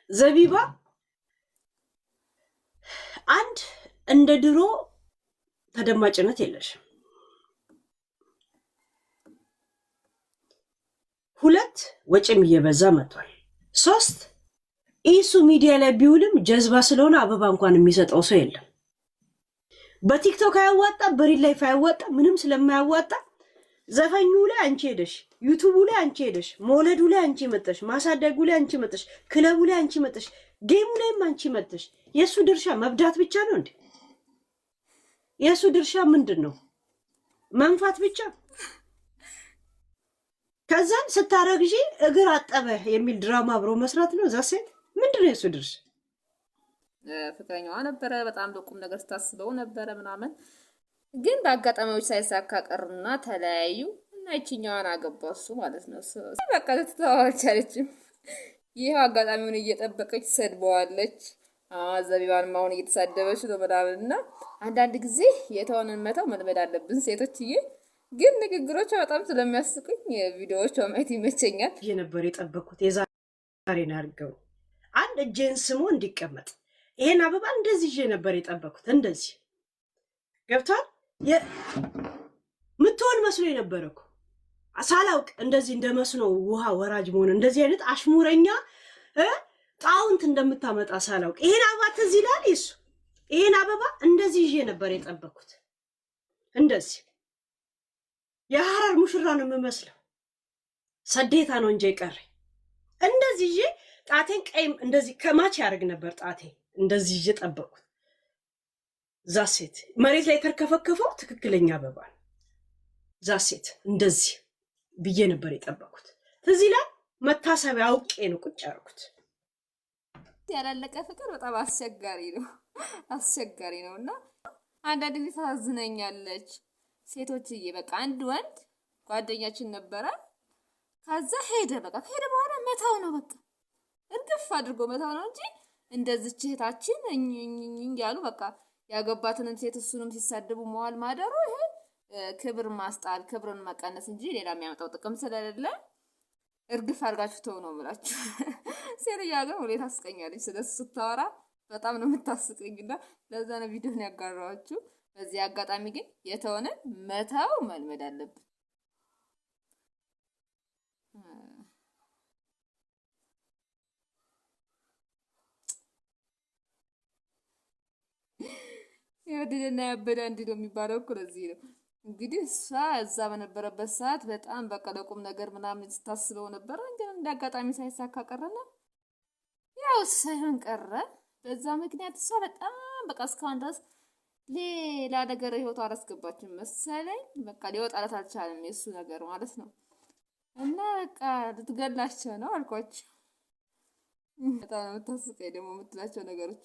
ዘቢባ አንድ እንደ ድሮ ተደማጭነት የለሽም። ሁለት ወጪም እየበዛ መጥቷል። ሶስት ኢሱ ሚዲያ ላይ ቢውልም ጀዝባ ስለሆነ አበባ እንኳን የሚሰጠው ሰው የለም። በቲክቶክ አያዋጣ፣ በ real life አያዋጣ፣ ምንም ስለማያዋጣ ዘፈኙ ላይ አንቺ ሄደሽ፣ ዩቱቡ ላይ አንቺ ሄደሽ፣ መውለዱ ላይ አንቺ መጠሽ፣ ማሳደጉ ላይ አንቺ መጠሽ፣ ክለቡ ላይ አንቺ መጠሽ፣ game ኡ ላይም አንቺ መጠሽ። የእሱ ድርሻ መብዳት ብቻ ነው እንዴ? የእሱ ድርሻ ምንድን ነው? መንፋት ብቻ። ከዛን ስታረግዢ እግር አጠበ የሚል ድራማ አብሮ መስራት ነው። እዛ ሴት ምንድን ነው የእሱ ድርሻ? ፍቅረኛዋ ነበረ። በጣም በቁም ነገር ስታስበው ነበረ ምናምን፣ ግን በአጋጣሚዎች ሳይሳካ ቀሩና ተለያዩ እና ይችኛዋን አገባ እሱ ማለት ነው። በቃ ልትተው አልቻለችም። ይህ አጋጣሚውን እየጠበቀች ሰድበዋለች። ዘቢባንም አሁን እየተሳደበች ነው ምናምን እና አንዳንድ ጊዜ የተሆነን መተው መልመድ አለብን ሴቶችዬ። ግን ንግግሮቿ በጣም ስለሚያስቁኝ ቪዲዮዎቿ ማየት ይመቸኛል። ይሄ ነበር የጠበቅኩት። የዛሬን አድርገው አንድ እጄን ስሞ እንዲቀመጥ ይሄን አበባ እንደዚህ ይዤ ነበር የጠበቅኩት። እንደዚህ ገብቷል። ምትሆን መስሎ የነበረ እኮ ሳላውቅ እንደዚህ እንደ መስኖ ውሃ ወራጅ መሆን እንደዚህ አይነት አሽሙረኛ ጣውንት እንደምታመጣ ሳላውቅ ይሄን አበባ ትዝ ይላል። ይሱ ይሄን አበባ እንደዚህ ይዤ ነበር የጠበቅኩት። እንደዚህ የሐረር ሙሽራ ነው የምመስለው። ሰዴታ ነው እንጂ የቀረኝ። እንደዚህ ይዤ ጣቴን ቀይም እንደዚህ ከማች ያደርግ ነበር ጣቴ እንደዚህ ይዤ ጠበቅኩት። እዛ ሴት መሬት ላይ የተርከፈከፈው ትክክለኛ አበባ ነው። እዛ ሴት እንደዚህ ብዬ ነበር የጠበቅኩት። ትዝ ይላል። መታሰቢያ አውቄ ነው ቁጭ ያደረኩት። ያላለቀ ፍቅር በጣም አስቸጋሪ ነው፣ አስቸጋሪ ነው እና አንዳንድ ጊዜ ታሳዝነኛለች። ሴቶችዬ በቃ አንድ ወንድ ጓደኛችን ነበረ። ከዛ ሄደ። በቃ ከሄደ በኋላ መተው ነው በቃ እርግፍ አድርጎ መተው ነው እንጂ እንደዚች እህታችን እኝኝኝ ያሉ በቃ ያገባትንም ሴት እሱንም ሲሳደቡ መዋል ማደሩ ይሄ ክብር ማስጣል ክብርን መቀነስ እንጂ ሌላ የሚያመጣው ጥቅም ስለሌለ እርግፍ አድርጋችሁ ተው ነው የምላችሁ። ሴትዮዋ ግን ሁሌ ታስቀኛለች። ስለሱ ስታወራ በጣም ነው የምታስቀኝና ለዛ ነው ቪዲዮን ያጋራኋችሁ። በዚህ አጋጣሚ ግን የተሆነ መተው መልመድ አለብን። የወደደና ያበደ አንድ ነው የሚባለው እኮ ለዚህ ነው። እንግዲህ እሷ እዛ በነበረበት ሰዓት በጣም በቃ ለቁም ነገር ምናምን ስታስበው ነበረ። ግን እንደ አጋጣሚ ሳይሳካ ቀረና ያው ሳይሆን ቀረ። በዛ ምክንያት እሷ በጣም በቃ እስካሁን ድረስ ሌላ ነገር ህይወቷ አላስገባችም መሰለኝ። በቃ ሊወጣላት አልቻለም የእሱ ነገር ማለት ነው። እና በቃ ልትገላቸው ነው አልኳቸው። በጣም ነው የምታስቀኝ ደግሞ የምትላቸው ነገሮች።